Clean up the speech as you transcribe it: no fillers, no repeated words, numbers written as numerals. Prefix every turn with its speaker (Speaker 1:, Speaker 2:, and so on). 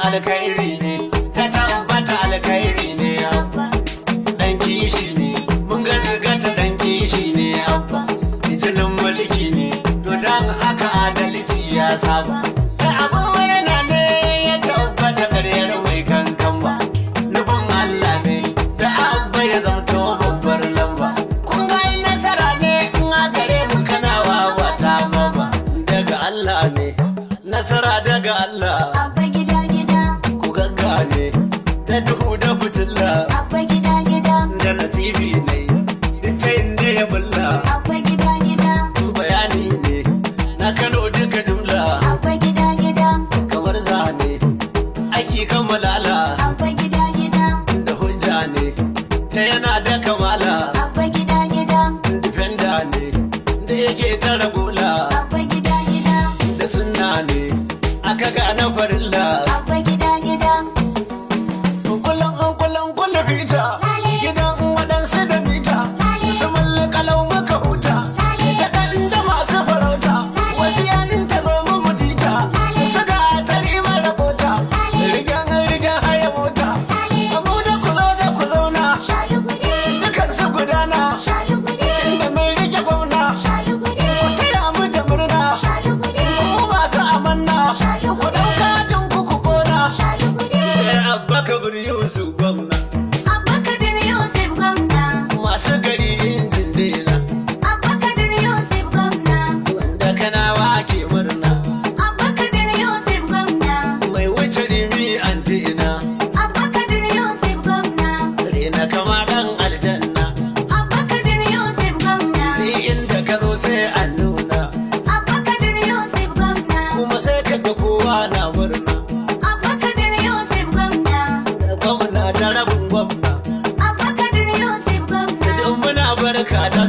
Speaker 1: Alkhairi ne, ta tabbata alkhairi ne Abba. Dan kishi ne, mun gata dan kishi ne Abba. Jinin mulki ne, to dan haka adalci ya saba. Da abin murna ne ya tabbata, karyar mai kankan ba. Nufin Allah ne da Abba ya zamto babbar lamba. Kun ga nasara ne in a gare mu Kanawa ba ta ba. Daga Allah ne, nasara daga Allah.
Speaker 2: Abba gida gida.
Speaker 1: Ku gaggane da duhu da fitilla.
Speaker 2: Abba gida gida.
Speaker 1: Da nasibi ne, duk ta inda ya bulla.
Speaker 2: Abba gida gida.
Speaker 1: Bayani ne na Kano duka jumla.
Speaker 2: Abba gida gida.
Speaker 1: Kamar zane aiki kammalala.
Speaker 2: Abba gida gida.
Speaker 1: Da hujja ne ta yana da kamala.
Speaker 2: Abba gida gida.
Speaker 1: Defender ne da yake tara gola.
Speaker 2: Abba gida gida.
Speaker 1: Da sunna ne aka gane farilla.
Speaker 2: Abba gida gida.
Speaker 1: Kullum an kullum kullum fita gidan waɗansu da mita su mallakalau muka huta ta ɗan da masu farauta, wasu yanin ta zo mu mutita suka tari mara bota rigan rigan haya mota abu da ku zo da ku zauna dukan su gudana tunda mun rike gwamna, ku taya mu da murna, ku masu amanna, ku ɗauka jin ku ku kona sai Abba Kabir Yusuf gwamna.
Speaker 2: Abba Kabir Yusuf gwamna.
Speaker 1: Masu gari injin dena.
Speaker 2: Abba Kabir Yusuf gwamna.
Speaker 1: Wanda Kanawa ke murna.
Speaker 2: Abba Kabir Yusuf gwamna.
Speaker 1: Mai wuce rimi antina.
Speaker 2: Abba Kabir Yusuf gwamna.
Speaker 1: Rena kama dan aljanna.
Speaker 2: Abba Kabir Yusuf gwamna.
Speaker 1: Ni inda ka zo sai an nuna.
Speaker 2: Abba Kabir Yusuf gwamna.
Speaker 1: Kuma sai ka ga kowa na murna.
Speaker 2: Abba Kabir Yusuf gwamna.
Speaker 1: Gwamna da rabin gwamna.
Speaker 2: Abba Kabir Yusuf gwamna.
Speaker 1: Idan muna barka da